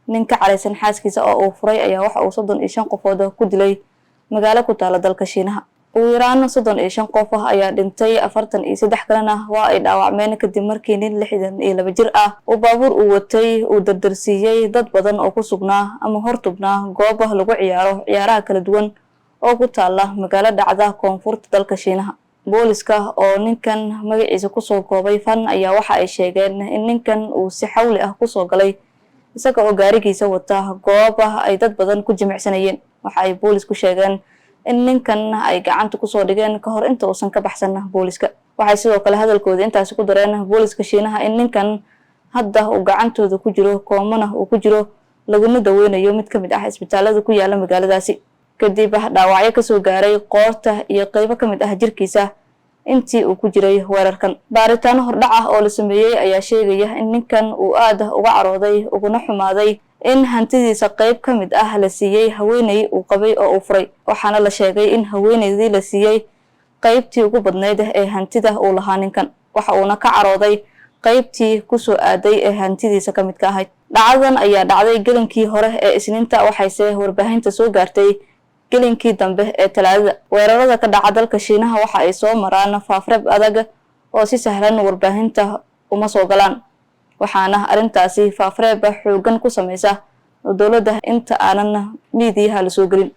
Nin ka caraysan xaaskiisa oo uu furay ayaa waxa uu 35 qofood ku dilay magaalo ku taala dalka Shiinaha. Ugu yaraan 35 qof ah ayaa dhintay, 43 kalena waa ay dhaawacmeen kadib markii nin 62 jir ah uu baabuur uu watay uu dardarsiiyey dad badan oo ku sugnaa ama hortubnaa goob lagu ciyaaro ciyaaraha kala duwan oo ku taala magaalo dhacda koonfurta dalka Shiinaha. Booliska oo ninkan magaciisa kusoo koobay Fan ayaa waxa ay sheegeen in ninkan uu si xawli ah kusoo galay isaga oo gaarigiisa wata goob ay dad badan ku jimicsanayeen. Waxa ay boolisku sheegeen in ninkan ay gacanta kusoo dhigeen ka hor inta uusan ka baxsan booliska. Waxay sidoo kale hadalkooda intaasi ku dareen booliska Shiinaha in ninkan hadda uu gacantooda ku jiro, koomana uu ku jiro, laguna daweynayo mid ka mid ah isbitaalada ku yaala magaaladaasi kadib dhaawacyo kasoo gaaray qoorta iyo qeybo ka mid ah jirkiisa intii uu ku jiray weerarkan. Baaritaano hordhac ah oo la sameeyey ayaa sheegaya in ninkan uu aad uga carooday uguna xumaaday in hantidiisa qeyb ka mid ah la siiyey haweeney uu qabay oo uu furay, waxaana la sheegay in haweeneydii la siiyey qeybtii ugu badnayd ee hantida uu lahaa ninkan, waxa uuna ka carooday qeybtii kusoo aaday ee hantidiisa ka midka ahayd. Dhacdadan ayaa dhacday gelinkii hore ee Isniinta, waxayse warbaahinta soo gaartay gelinkii dambe ee Talaadada. Weerarada ka dhaca dalka Shiinaha waxa ay soo maraan faafreeb adag oo si sahlan warbaahinta uma soo galaan, waxaana arrintaasi faafreeb xoogan ku sameysa dowladda inta aanan miidiyaha la soo gelin.